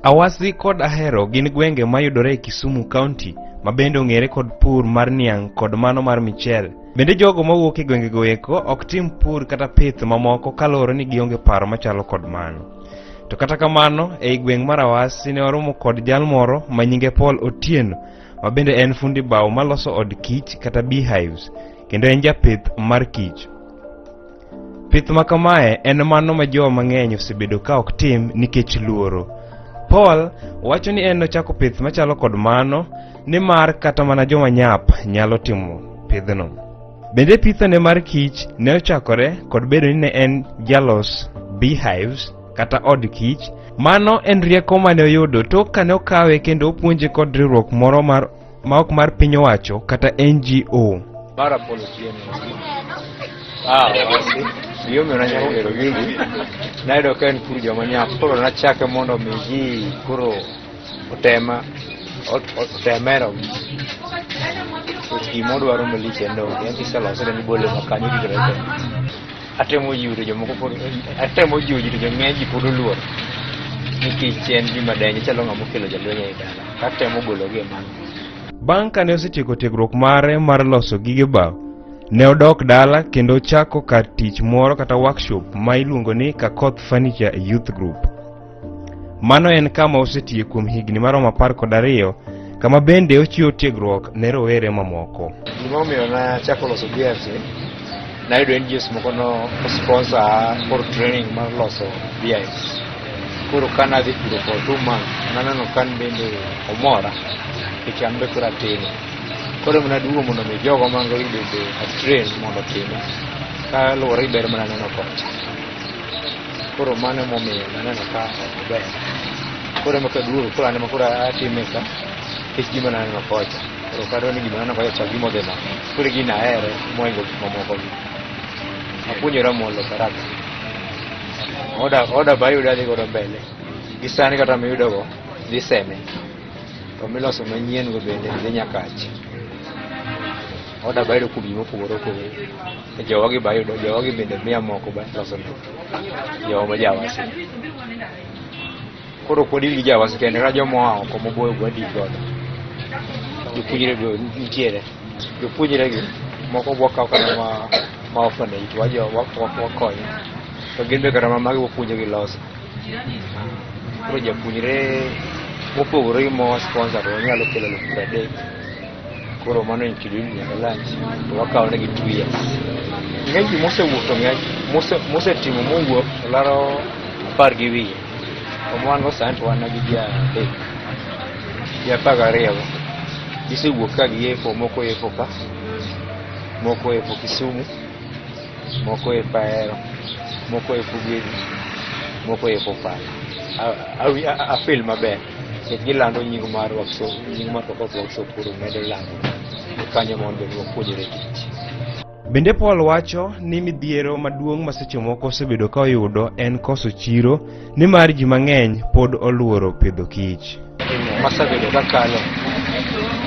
Awasi kod Ahero gin gwenge mayudore e Kisumu County ma bende ong'ere kod pur mar niang' kod mano mar michele. Bende jogo mawuok e gwengego eko ok tim pur kata pith mamoko kaluwore ni gionge paro machalo kod mano. To kata kamano, ei gweng' mar Awasi ne waromo kod jal moro ma nyinge Paul Otieno ma bende en fundi bao maloso od kich kata beehives kendo en japith mar kich. Pith ma kamae en mano ma jowa mang'eny osebedo ka ok tim nikech luoro. Paul wacho ni en nochako pith machalo kod mano nimar kata mana joma nyap nyalo timo pidhno. Bende pithone mar kich ne ochakore kod bedo ni ne en jalos beehives kata od kich. Mano en rieko mane oyudo tok kane okawe kendo opuonje kod riwruok moro mar ma ok mar piny owacho kata NGO. Mar Apollo Otieno. Ah, wasi. Gimomiyo nachako gero gini, nayudo ka en pur joma nyap. Koro nachake mondo mi ji koro otema otem hero gi. Nikech gima odwaro malich en onge. En kiselose then ibole ma kanyo ritore kende. Atemo jiwo to jomoko pod atemo jiwo ji to jong'eny ji pod oluor. Nikech en gima denyo chalo ng'ama okelo jalweny ei dala. Atemo gologi e mano. Bang' kane osetieko tiegruok mare mar loso gige bao, ne odok dala kendo ochako kar tich moro kata workshop ma iluongo ni Kakoth Furniture Youth Group. Mano en kama osetiye kuom higni maromo 12, kama bende ochiwo tiegruok ne rowere mamoko. Gimomiyo nachako loso BFC, nayudo NGOs moko no sponsor for training mar loso BIS. Koro ka nadhi kuro for 2 months, naneno ka an bende omora, nikech an be koro atime. Koro ema naduogo mondo mi jogo man go bende atrain mondo otime, kaluwore gi ber mananeno kocha. Koro mano emomiyo naneno ka ober. Koro ema kaduogo, koro an ema koro atime ka, nikech gima naneno kocha. Koro ok adwa ni gima naneno kocha chal gima odhi nono. Koro gini ahere mohingo gik mamoko gi. Apuonjora molo haraka. Oda be ayudo adhi godo mbele. Gi sani kata miyudogo dhi seme. To miloso manyien go bende dhi nyakache. Oda be ayudo kuom ji mopogore opogore. Jowagi be ayudo, jowagi bende miya moko be loso ne. Jowa ma jawasi. Koro ok wadil gi jawasi kende, kata joma oa oko maboyo be wadil godo. Jopuonjre be nitiere. Jopuonjre gi moko bwakawo kata ma orphanage to wakonyo. To gin be kata ma magi wapuonjo gi loso. Koro japuonjre mopogore gi ma sponsor to wanyalo kelo 30,000. Koro mano include nyaka lunch to wakawo negi 2 years. Ng'eny ji mosewuok to ng'eny mosetimo mowuok to laro apar gi wiye. To ma wan go sani to wan gi ji adek. Ji 12 go. Gisewuok ka giyepo, moko yepo ka, moko yepo Kisumu, moko yepo Ahero, moko yepo Gedi, moko yepo Pala. Afeel maber nikech gilando nying mar workshop, nying mar Kokoth Workshop koro medo lando kanyo mondo bende wapuonjre tich. Bende Paul wacho ni midhiero maduong' ma seche moko osebedo ka oyudo en koso chiro nimar ji mang'eny pod oluoro pidho kich. Masabedo kakalo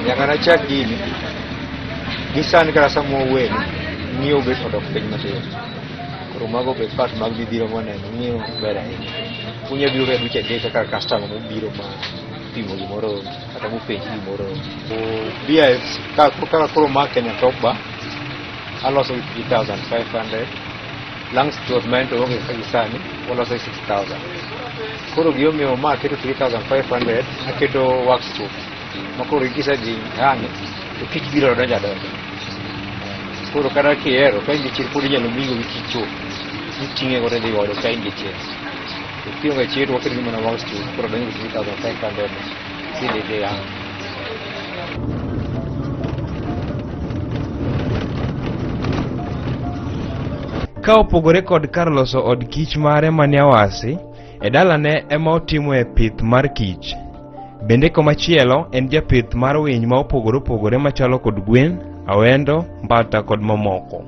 nyaka nachak gini gi sani kata sama wawuoyeni ng'iewo bet odok piny matin. Koro mago be part mag midhiero mwaneno ng'iewo ber ahinya. Unya biro kata dweche 3 kaka customer mobiro ma pimo gimoro onge kata mopenji gimoro onge. BIS kaka koro ma Kenya Top Bar aloso gi 3500 Langstroth ma en to onge kaka sani waloso gi 6000. Koro gimomiyo ma aketo 3500 aketo wax proof ma koro kisedhi hang'e to kich biro donjo adonja. Koro kata kihero ka in gi chir pod inyalo migo gi kich chuth. Iting'e godo idhi godo ka in gi chir. To kionge chir to waketo mana wax proof koro donjo gi 3500 tidhi dhi hang'e. Ka opogore kod kar loso od kich mare manie Awasi, e dalane ema otimoe pith mar kich. Bende komachielo en japith mar winy ma opogore opogore machalo kod gwen, awendo, mbata kod mamoko.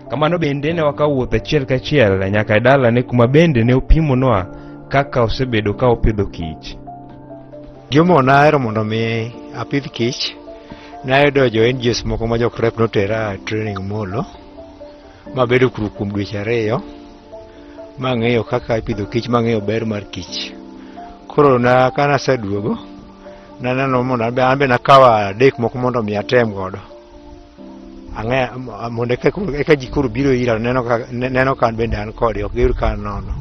Kamano bende ne wakawo wuoth achiel kachiel nyaka e dalane kuma bende ne opimonwa kaka osebedo ka opidho kich. Gimomiyo nahero mondo mi apidh kich, nayudo jo NGOs moko ma jo CREP notera training Molo, mabedo kuro kuom dweche 2, mang'eyo kaka ipidho kich, mang'eyo ber mar kich. Koro na ka naseduogo, naneno mondo an be nakawo adek moko mondo mi atem godo. Ang'e mondo eka ji koro biro ira neno ka an bende an kode, ok giyud ka an nono.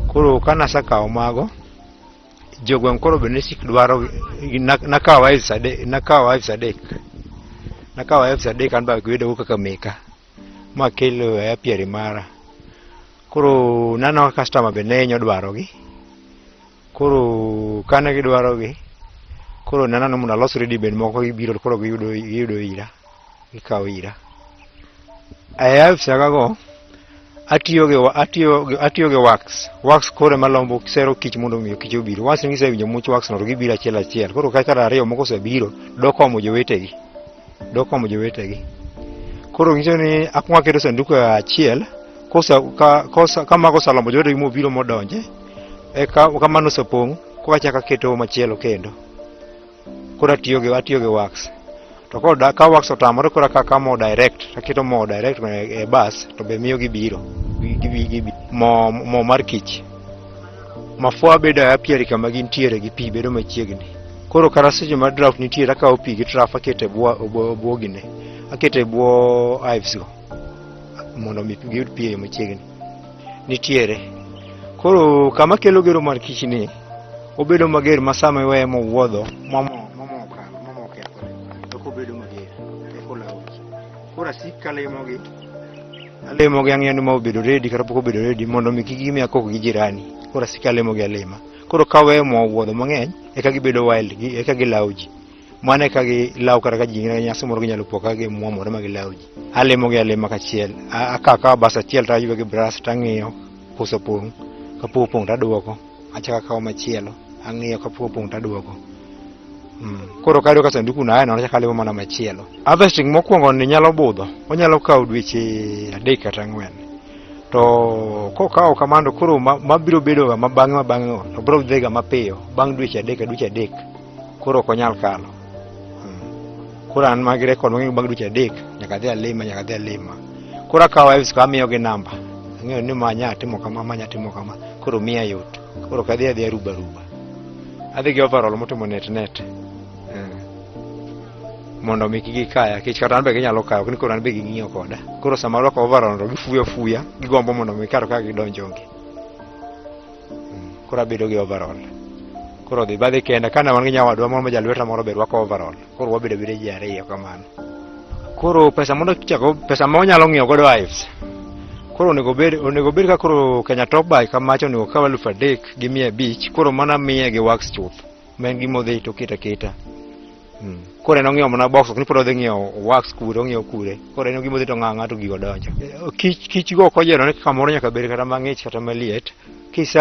Koro ka nasekawo mago, jogweng' koro be ne sik dwaro nakawo hives adek, nakawo hives adek. Nakawo hives adek an be abedogo kaka meka makelo e apiary mara. Koro naneno ka customer be ne hinyo dwarogi. Koro kane gidwarogi, koro naneno mondo alos ready made moko gibiro koro giyudo ira, gikawo ira. E hives go atiyo gi wax. Wax koro ema lombo sero kich mondo mi kich obiro. Once ni gisewinjo much wax no to gibiro achiel achiel. Koro kaka ariyo moko osebiro, dok omo jowetegi. Dok omo jowetegi. Koro nyiso ni akwongo aketo sanduku achiel, ka mago oselombo jowetegi mobiro modonje, eka ka mano osepong', koka achako aketo machielo kendo. Koro atiyo gi wax. To ka wax otamore koro akawo mo direct, aketo mo direct e bus to be miyo gibiro. Gibi, mo mar kich. Mafua bedo e apiary kama gintiere gi pi bedo machiegni. Koro kata seche ma drought nitiere akawo pi gi trough aketo e bwo gine. Aketo e bwo hives go mondo mi giyud pi e yo machiegni. Nitiere. Koro kama kelo gero mar kich ni, obedo mager ma sama iweye mowuodho momo okalo, momo okethore, eka obedo mager, eka olawo ji. Koro asik kalimogi, alimogi ang'iyo ni ma obedo ready kata pok obedo ready mondo mi kik gimiya koko gi jirani. Koro asik alimogi alima. Koro kaweyo mo owuodho mang'eny, eka gibedo wild, eka gilawo ji. Mano eka gilawo kata ka ji nigi nyasi moro ginyalo po ka gimwomore ma gilawo ji. Alimogi alima kachiel. Akawo akawa bus achiel to aywe gi brush tang'iyo kosepong'. Kapok opong' taduoko. Achako akawo machielo, ang'iyo kapok opong' taduoko. Koro kayudo ka sanduku no aya nono achako alimo mana machielo. Harvesting mokwongo ni nyalo budho, onyalo kawo dweche 3 kata 4. To kokawo kamano koro mabiro bedo ga mabang'e mabang'e go to biro dhiga mapiyo bang' dweche 3 ka dweche 3. Koro ok onyal kalo. Koro an magi record mang'eny bang' dweche 3 nyaka adhi alima, nyaka adhi alima. Koro akawo hives ka amiyogi namba. Ang'eyo ni ma anya timo kama, ma anya timo kama. Koro miya yot. Koro ok adhi adhiya ruba ruba. Adhi gi overall motimo net net. Mondo mi kik gikaya, nikech kata an be ginyalo kayo, ok ni koro an be ging'iyo koda. Koro sama arwako overall to gifuyo afuya, gigombo mondo mi kar ka gidonj onge. Koro abedo gi overall. Koro dhi badhi kenda, kane wan gi nyawadwa moro ma jalweta moro be rwako overall. Koro wabedo abeda ji ariyo kamano. Koro pesa mondo chako, pesa ma wanyalo ng'iewo godo hives. Koro onego bed ka koro Kenya Top Buy kamacha onego kaw 3,500, koro mana miye gi wax chuth. Ma en gima odhi to oketo aketa. Koro en ong'iewo mana box, ok ni pod odhi ng'iewo wax kure, ong'iewo kure. Koro en gima odhi to ng'awo ng'ato gigo donjo. Kich go ok oyiero ni kamoro nyaka bed kata mang'ich kata maliet. Kisa